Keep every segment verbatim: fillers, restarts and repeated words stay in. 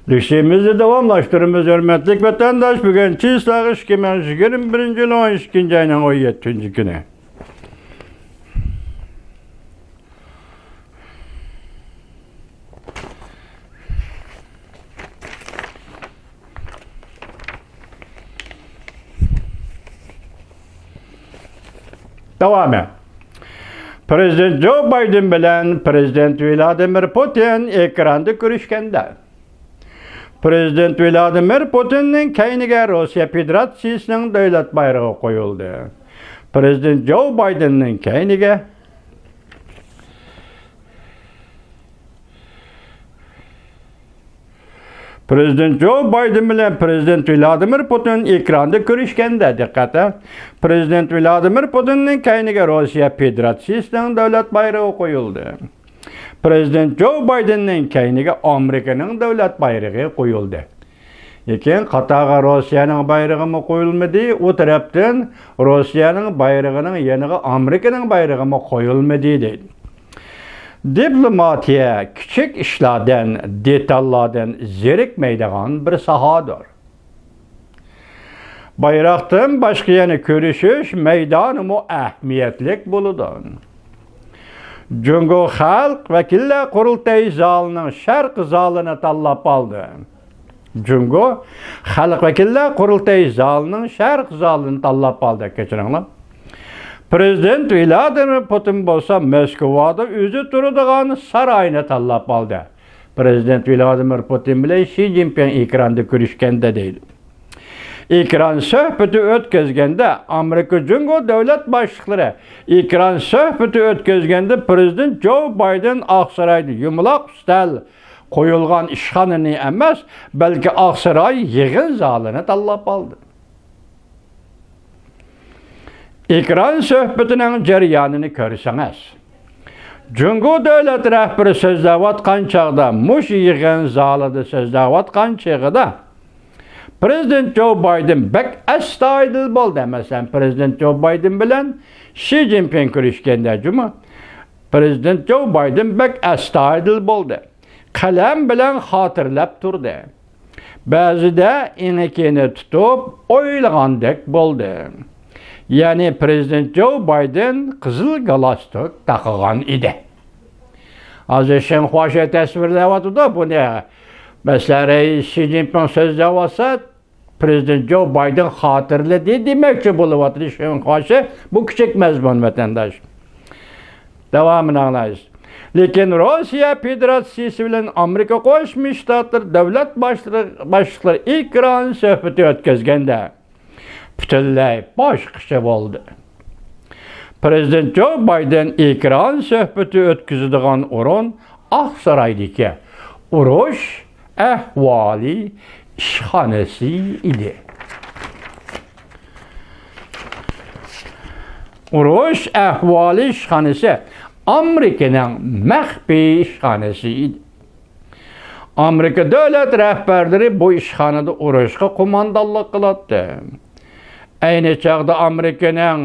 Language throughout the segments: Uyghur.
لېكسىيەمىزنى داۋاملاشتۇرىمىز، ھۆرمەتلىك ۋەتەنداش. بۈگۈن چىسلاغ ئىككى مىڭ يىگىرمە بىرىنچى يىلى ئون ئىككىنچى ئاينىڭ ئون يەتتىنچى كۈنى. داۋامى. پىرېزىدېنت جو بايدېن بىلەن پىرېزىدېنت ۋلادىمىر پۇتىن ئېكراندا كۆرۈشكەندە، پىرېزىدېنت ۋلادىمىر پۇتىننىڭ كەينىگە روسىيە فېدېراتسىيىسىنىڭ دۆلەت بايرىقى قويۇلدى. پىرېزىدېنت جو بايدېننىڭ كەينىگە پىرېزىدېنت جو بايدېن بىلەن پىرېزىدېنت ۋلادىمىر پۇتىن ئېكراندا كۆرۈشكەندە، دىققەت! پىرېزىدېنت ۋلادىمىر پۇتىننىڭ كەينىگە روسىيە فېدېراتسىيىسىنىڭ دۆلەت بايرىقى قويۇلدى. پىرېزىدېنت جو بايدېننىڭ كەينىگە ئامېرىكىنىڭ دۆلەت بايرىقى قويۇلدى. لېكىن قاتارغا روسىيەنىڭ بايرىقىمۇ قويۇلمىدى، ئۇ تەرەپتىن روسىيەنىڭ بايرىقىنىڭ يېنىغا ئامېرىكىنىڭ بايرىقىمۇ قويۇلمىدى، دەيدۇ. دىپلوماتىيە كىچىك ئىشلاردىن، دېتاللاردىن زېرىكمەيدىغان بىر ساھادۇر. بايراقتىن باشقا يەنە كۆرۈشۈش مەيدانىمۇ ئەھمىيەتلىك بولىدۇ. جۇڭگو خەلق ۋەكىللەر قۇرۇلتەي زالىنىڭ شەرق زالىنى تاللاپ ئالدى. جۇڭگو خەلق ۋەكىللەر قۇرۇلتەي زالىنىڭ شەرق زالىنى تاللاپ ئالدى، كەچۈرۈڭلار. پىرېزىدېنت ۋلادىمىر پۇتىن بولسا مەسكۇۋادا ئۆزى تۇرىدىغان ساراينى تاللاپ ئالدى. پىرېزىدېنت ۋلادىمىر پۇتىن بىلەن شى جىنپىڭ ئېكراندا كۆرۈشكەندە، دەيدۇ. ئېكران سۆھبىتى ئۆتكۈزگەندە، ئامېرىكا جۇڭگو دۆلەت باشلىقلىرى ئېكران سۆھبىتى ئۆتكۈزگەندە، پىرېزىدېنت جو بايدېن ئاقسارايدا يۇمىلاق ئۈستەل قويۇلغان ئىشخانىنى ئەمەس، بەلكى ئاقساراي يىغىن زالىنى تاللاپ ئالدى. ئېكران سۆھبىتىنىڭ جەريانىنى كۆرسىڭىز، جۇڭگو دۆلەت رەھبىرى سۆزلەۋاتقان چاغدا، مۇشۇ يىغىن زالىدا سۆزلەۋاتقان چېغىدا، پىرېزىدېنت جو بايدېن بەك ئەستايىدىل بولدى. مەسىلەن، پىرېزىدېنت جو بايدېن بىلەن شى جىنپىڭ كۆرۈشكەندە جۇمۇ، پىرېزىدېنت جو بايدېن بەك ئەستايىدىل بولدى. قەلەم بىلەن خاتىرىلەپ تۇردى. بەزىدە ئېڭىكىنى تۇتۇپ ئويلىغاندەك بولدى. يەنى پىرېزىدېنت جو بايدېن قىزىل گالاستۇك تاقىغان ئىدى. ھازىر شېنخۇا شې تەسۋىرلەۋاتىدۇ بۇنى. مەسىلەن، رەئىس شى جىنپىڭ سۆزلەۋاتسا، پىرېزىدېنت جو بايدېن خاتىرىلىدى دېمەكچى بولۇۋاتىدۇ شېنخۇا شې. بۇ كىچىك مەزمۇن، ۋەتەنداش. داۋامىنى ئاڭلايسىز. لېكىن روسىيە فېدېراتسىيىسى بىلەن ئامېرىكا قوشما شتاتلىرى دۆلەت باشلىرى، باشلىقلىرى ئېكران سۆھبىتى ئۆتكۈزگەندە، پۈتۈنلەي باشقىچە بولدى. پىرېزىدېنت جو بايدېن ئېكران سۆھبىتى ئۆتكۈزىدىغان ئورۇن ئاقسارايدىكى ئۇرۇش ئەھۋالى ئىشخانىسى ئىدى. ئۇرۇش ئەھۋالى ئىشخانىسى ئامېرىكىنىڭ مەخپىي ئىشخانىسى ئىدى. ئامېرىكا دۆلەت رەھبەرلىرى بۇ ئىشخانىدا ئۇرۇشقا قوماندانلىق قىلاتتى. ئەينى چاغدا ئامېرىكىنىڭ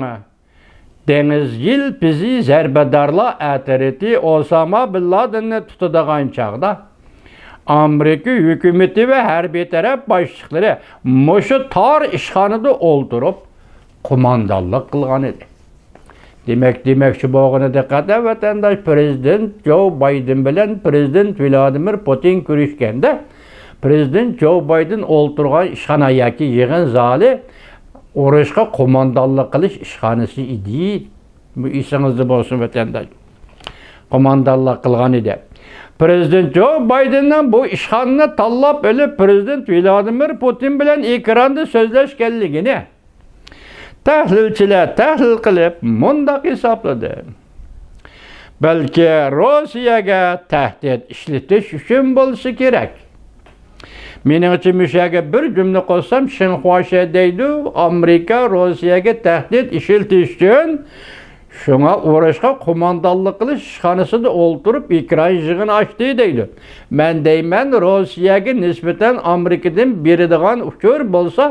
دېڭىز يىلپىزى زەربىدارلار ئەترىتى ئوساما بىن لادىننى تۇتىدىغان چاغدا، ئامېرىكا ھۆكۈمىتى ۋە ھەربىي تەرەپ باشلىقلىرى مۇشۇ تار ئىشخانىدا ئولتۇرۇپ، قوماندانلىق قىلغان ئىدى. دېمەك، دېمەكچى بولغىنى، دىققەت، ۋەتەنداش، پىرېزىدېنت جو بايدېن بىلەن پىرېزىدېنت ۋلادىمىر پۇتىن كۆرۈشكەندە، پىرېزىدېنت جو بايدېن ئولتۇرغان ئىشخانا ياكى يىغىن زالى ئۇرۇشقا قوماندانلىق قىلىش ئىشخانىسى ئىدى. بۇ ئېسىڭىزدە بولسۇن، ۋەتەنداش. قوماندانلىق قىلغان ئىدى. پىرېزىدېنت جو بايدېننىڭ بۇ ئىشخانىنى تاللاپ ئېلىپ، پىرېزىدېنت ۋلادىمىر پۇتىن بىلەن ئېكراندا سۆزلەشكەنلىكىنى تەھلىلچىلەر تەھلىل قىلىپ مۇنداق ھېسابلىدى: بەلكى روسىيەگە تەھدىت ئىشلىتىش ئۈچۈن بولسا كېرەك. مېنىڭچە، مۇشۇ يەرگە بىر جۈملە قوشسام، شىنخۇا شې دەيدۇ، ئامېرىكا روسىيەگە تەھدىت ئىشلىتىش ئۈچۈن، شۇڭا ئۇرۇشقا قوماندانلىق قىلىش ئىشخانىسىدا ئولتۇرۇپ ئېكران يىغىنى ئاچتى دەيدۇ. مەن دەيمەن، روسىيەگە نىسبەتەن ئامېرىكىدىن بېرىدىغان ئۇچۇر بولسا،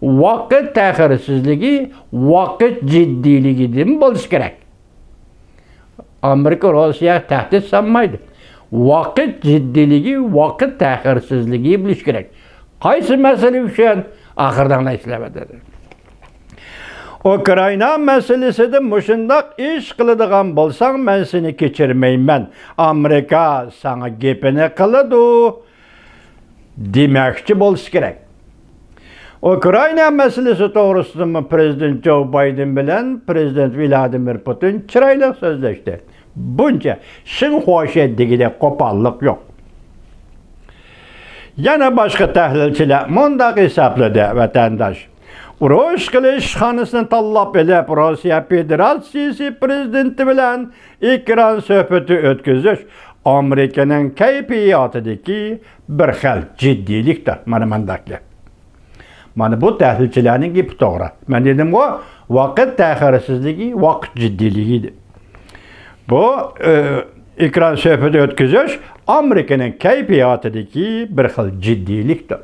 ۋاقىت تەخىرسىزلىكى، ۋاقىت جىددىيلىكىدىن بولسا كېرەك. ئامېرىكا روسىيەگە تەھدىت سالمايدۇ. ۋاقىت جىددىيلىكى، ۋاقىت تەخىرسىزلىكى بولۇشى كېرەك. قايسى مەسىلە ئۈچۈن؟ ئاخىرىدا ئاڭلايسىلەر، دېدى. ئۇكرائىنا مەسىلىسىدە مۇشۇنداق ئىش قىلىدىغان بولساڭ، مەن سېنى كەچۈرمەيمەن. ئامېرىكا ساڭا گېپىنى قىلىدۇ، دېمەكچى بولسا كېرەك. ئۇكرائىنا مەسىلىسى توغرىسىدىمۇ پىرېزىدېنت جو بايدېن بىلەن پىرېزىدېنت ۋلادىمىر پۇتىن چىرايلىق سۆزلەشتى. بۇنچە شىنخۇاشې دېگۈدەك قوپاللىق يوق. يەنە باشقا تەھلىلچىلەر مۇنداق ھېسابلىدى، ۋەتەنداش. ئۇرۇش قىلىش ئىشخانىسىنى تاللاپ ئېلىپ، روسىيە فېدېراتسىيىسى پىرېزىدېنتى بىلەن ئېكران سۆھبىتى ئۆتكۈزۈش ئامېرىكىنىڭ كەيپىياتىدىكى بىر خىل جىددىيلىكتۇر. مانا مۇنداق گەپ. مانا بۇ تەھلىلچىلەرنىڭ گېپى توغرا. مەن دېدىمغۇ، ۋاقىت تەخىرسىزلىكى، ۋاقىت جىددىيلىكى دەپ. بۇ، ئى، ئېكران سۆھبىتى ئۆتكۈزۈش ئامېرىكىنىڭ كەيپىياتىدىكى بىر خىل جىددىيلىكتۇر.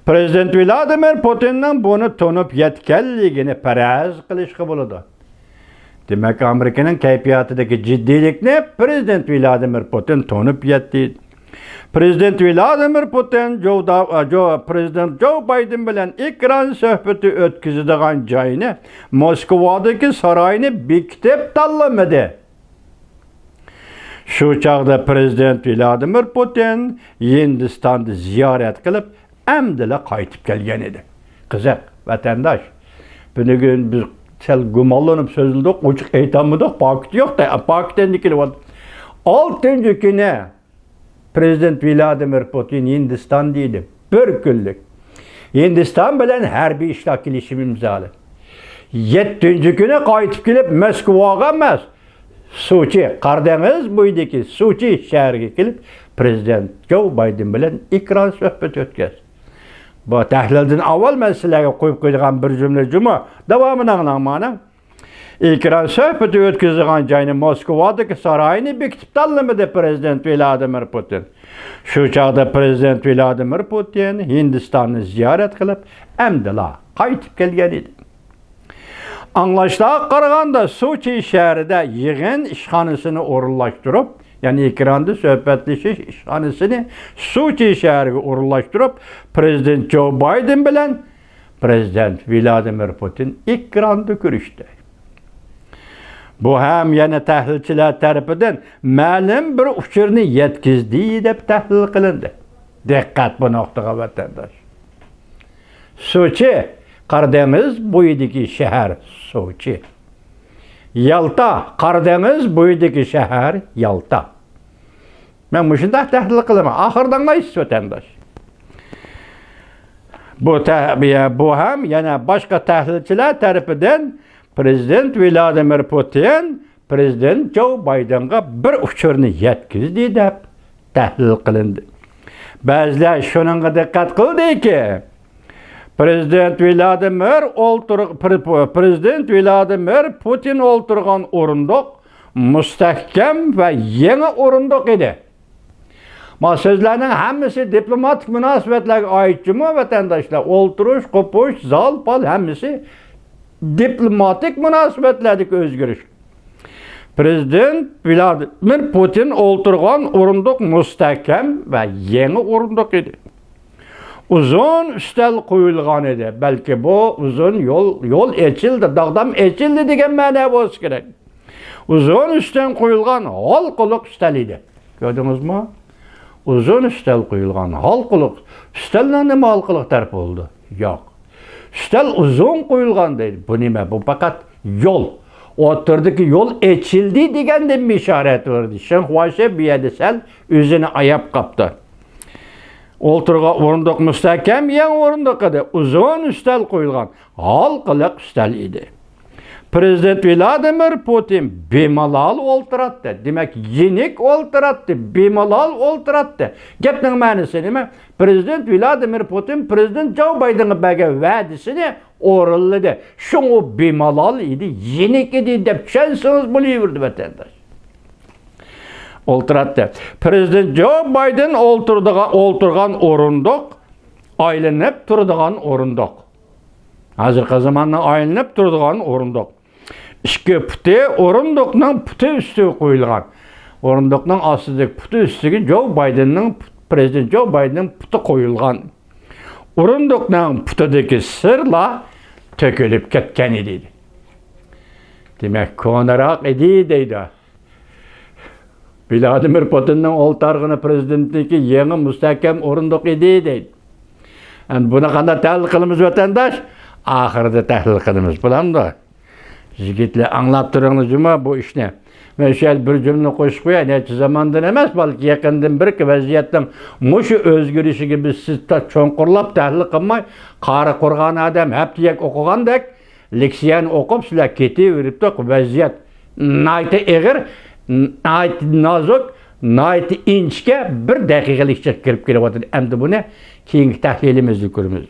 پىرېزىدېنت ۋلادىمىر پۇتىننىڭ بۇنى تونۇپ يەتكەنلىكىنى پەرەز قىلىشقا بولىدۇ. دېمەك، ئامېرىكىنىڭ كەيپىياتىدىكى جىددىيلىكنى پىرېزىدېنت ۋلادىمىر پۇتىن تونۇپ يەتتى. پىرېزىدېنت ۋلادىمىر پۇتىن جودا-، جو-، پىرېزىدېنت جو بايدېن بىلەن ئېكران سۆھبىتى ئۆتكۈزىدىغان جاينى، موسكۋادىكى ساراينى بېكىتىپ تاللىمىدى. شۇ چاغدا پىرېزىدېنت ۋلادىمىر پۇتىن ھىندىستاندا زىيارەت قىلىپ، ئەمدىلا قايتىپ كەلگەن ئىدى. قىزىق، ۋەتەنداش. بۈگۈن بىز سەل گۇمانلىنىپ سۆزلىدۇق، ئوچۇق ئېيتالمىدۇق، پاكىت يوق، پاكىت ئەمدى كېلىۋاتىدۇ. ئالتىنچى كۈنى پىرېزىدېنت ۋلادىمىر پۇتىن ھىندىستاندا ئىدى. بىر كۈنلۈك. ھىندىستان بىلەن ھەربىي ئىشلار كېلىشىمى ئىمزالىدى. يەتتىنچى كۈنى قايتىپ كېلىپ، موسكۋاغا ئەمەس، سوچى، قارا دېڭىز بويىدىكى سوچى شەھىرىگە كېلىپ، پىرېزىدېنت جو بايدېن بىلەن ئېكران سۆھبىتى ئۆتكۈزدى. بۇ تەھلىلدىن ئاۋۋال مەن سىلەرگە قويۇپ قويىدىغان بىر جۈملە جۇمۇ. داۋامىنى ئاڭلاڭ مانا. ئېكران سۆھبىتى ئۆتكۈزىدىغان جاينى، موسكۋادىكى ساراينى بېكىتىپ تاللىمىدى پىرېزىدېنت ۋلادىمىر پۇتىن. شۇ چاغدا پىرېزىدېنت ۋلادىمىر پۇتىن ھىندىستاننى زىيارەت قىلىپ، ئەمدىلا قايتىپ كەلگەن ئىدى. ئاڭلاشلارغا قارىغاندا، سوچى شەھىرىدە يىغىن ئىشخانىسىنى ئورۇنلاشتۇرۇپ، يەنى ئېكراندا سۆھبەتلىشىش ئىشخانىسىنى سوچى شەھىرىگە ئورۇنلاشتۇرۇپ، پىرېزىدېنت جو بايدېن بىلەن پىرېزىدېنت ۋلادىمىر پۇتىن ئېكراندا كۆرۈشتى. بۇ ھەم يەنە تەھلىلچىلەر تەرىپىدىن مەلۇم بىر ئۇچۇرنى يەتكۈزدى دەپ تەھلىل قىلىندى. دىققەت بۇ نۇقتىغا، ۋەتەنداش. سوچى، قارا دېڭىز بويىدىكى شەھەر سوچى. يالتا، قارا دېڭىز بويىدىكى شەھەر يالتا. مەن مۇشۇنداق تەھلىل قىلىمەن. ئاخىرىدا ئاڭلايسىز، ۋەتەنداش. بۇ تە-، بۇ ھەم يەنە باشقا تەھلىلچىلەر تەرىپىدىن پىرېزىدېنت ۋلادىمىر پۇتىن پىرېزىدېنت جو بايدېنغا بىر ئۇچۇرنى يەتكۈزدى دەپ تەھلىل قىلىندى. بەزىلەر شۇنىڭغا دىققەت قىلدىكى، پىرېزىدېنت ۋلادىمىر ئولتۇر-، پىر-، پىرېزىدېنت ۋلادىمىر پۇتىن ئولتۇرغان ئورۇندۇق مۇستەھكەم ۋە يېڭى ئورۇندۇق ئىدى. ما سۆزلەرنىڭ ھەممىسى دىپلوماتىك مۇناسىۋەتلەرگە ئائىت جۇمۇ، ۋەتەنداشلار. ئولتۇرۇش، قوپۇش، زال، پال ھەممىسى دىپلوماتىك مۇناسىۋەتلەردىكى ئۆزگىرىش. پىرېزىدېنت ۋلادىمىر پۇتىن ئولتۇرغان ئورۇندۇق مۇستەھكەم ۋە يېڭى ئورۇندۇق ئىدى. ئۇزۇن ئۈستەل قويۇلغان ئىدى. بەلكى بۇ ئۇزۇن يول، يول ئېچىلدى، داغدام ئېچىلدى دېگەن مەنە بولسا كېرەك. ئۇزۇن ئۈستەل قويۇلغان ھالقىلىق ئۈستەل ئىدى. كۆردىڭىزمۇ؟ ئۇزۇن ئۈستەل قويۇلغان ھالقىلىق. ئۈستەلنىڭ نېمە ھالقىلىق تەرىپى بولىدۇ؟ يوق. ئۈستەل ئۇزۇن قويۇلغان دەيدۇ. بۇ نېمە؟ بۇ پەقەت يول. ئوتتۇرىدىكى يول ئېچىلدى دېگەندىن ئىشارەت بەردى. شېڭ خۇاشې بۇ يەردە سەل ئۆزىنى ئاياپ قاپتۇ. ئولتۇرغان ئورۇندۇق مۇستەھكەم يېڭى ئورۇندۇق ئىدى. ئۇزۇن ئۈستەل قويۇلغان ھالقىلىق ئۈستەل ئىدى. پىرېزىدېنت ۋلادىمىر پۇتىن بىمالال ئولتۇراتتى. دېمەك، يېنىك ئولتۇراتتى، بىمالال ئولتۇراتتى. گەپنىڭ مەنىسى نېمە؟ پىرېزىدېنت ۋلادىمىر پۇتىن پىرېزىدېنت جو بايدېنغا بەرگەن ۋەدىسىنى ئورۇنلىدى. شۇڭا ئۇ بىمالال ئىدى، يېنىك ئىدى دەپ چۈشەنسىڭىز بولۇۋېرىدۇ، ۋەتەنداش. ئولتۇراتتى. پىرېزىدېنت جو بايدېن ئولتۇرىدىغان، ئولتۇرغان ئورۇندۇق، ئايلىنىپ تۇرىدىغان ئورۇندۇق. ھازىرقى زاماننىڭ ئايلىنىپ تۇرىدىغان ئورۇندۇق. ئىككى پۇتى ئورۇندۇقنىڭ پۇتى ئۈستىگە قويۇلغان. ئورۇندۇقنىڭ ئاستىدىكى پۇتى ئۈستىگە جو بايدېننىڭ، پرېزىدېنت جو بايدېننىڭ پۇتى قويۇلغان. ئورۇندۇقنىڭ پۇتىدىكى سىرلار تۆكۈلۈپ كەتكەن ئىدى. دېمەك، كونىراق ئىدى دەيدۇ. ۋلادىمىر پۇتىننىڭ ئولتۇرغىنى پرېزىدېنتنىڭكى يېڭى مۇستەھكەم ئورۇندۇق ئىدى دەيدۇ. ئەمدى بۇنى قانداق تەھلىل قىلىمىز، ۋەتەنداش؟ ئاخىرىدا تەھلىل قىلىمىز، بولامدۇ؟ يىگىتلەر، ئاڭلاپ تۇرۇڭلار جۇما بۇ ئىشنى. مەن شۇ يەردە بىر جۈملە قوشۇپ قوياي. نەچچە زاماندىن ئەمەس، بەلكى يېقىندىن بېرى ۋەزىيەتنىڭ مۇشۇ ئۆزگىرىشىگە بىز سىز تا-، چوڭقۇرلاپ تەھلىل قىلماي، قارا قۇرغان ئادەم ھەپتىلىك ئوقۇغاندەك، لېكسىيەنى ئوقۇپ، سىلەر كېتىۋېرىپتۇ. ۋەزىيەت ناھايىتى ئېغىر، ناھايىتى نازۇك، ناھايىتى ئىنچىكە، بىر دەقىقىلىك ئىچىدە كىرىپ كېلىۋاتىدۇ. ئەمدى بۇنى كېيىنكى تەھلىلىمىزدە كۆرىمىز.